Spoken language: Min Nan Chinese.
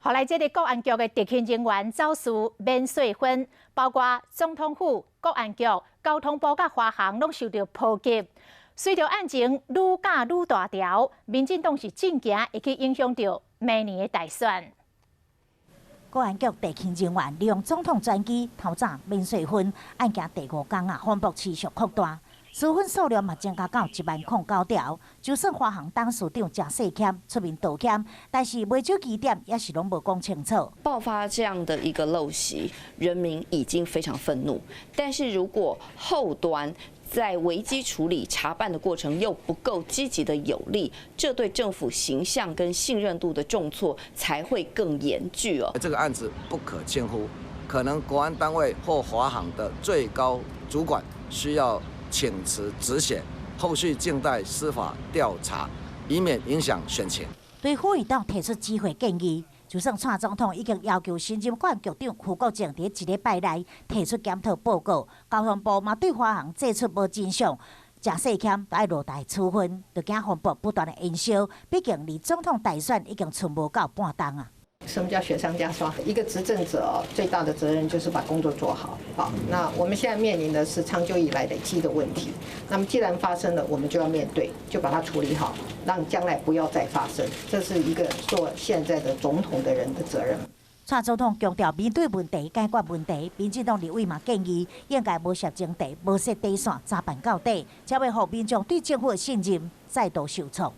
予來這个國安局的特勤人員走私免稅薰，包括總統府、國安局、交通部佮華航攏受著波及。隨著案情愈攪愈大條，民進黨是真驚會去影響著明年的大選。國安局特勤人員利用總統專機偷詐免稅薰，案件第五工啊，風波持續擴大，私薰數量嘛增加到1萬零9條。就算華航董事長鄭世謙出面道歉，但是袂少疑點也是攏無講清楚。爆發這樣的一個陋習，人民已經非常憤怒。但是如果後端在危機處理查辦的過程又不夠積極的有力，這對政府形象跟信任度的重挫才會更嚴峻哦。這個案子不可輕忽，可能國安單位或華航的最高主管需要請辭止血，後續靜待司法調查，以免影響選情。對呼籲黨提出指揮建議，就算蔡總統已經要求新任國安局長胡國正佇一禮拜內提出檢討報告，交通部嘛對華航祭出無真相，鄭世謙都愛落台處分，就驚風波不斷的延燒。畢竟離總統大選已經賰無到半冬啊。什麼叫雪上加霜？一個執政者最大的責任就是把工作做好。好，那我們現在面臨的是長久以來累積的問題。那麼既然發生了，我們就要面對，就把它處理好，讓將來不要再發生。這是一個做現在的總統的人的責任。蔡總統強調面對問題解決問題，民進黨立委嘛建議應該無設前提、無設底線，查辦到底，才袂予民眾對政府的信任再度受挫。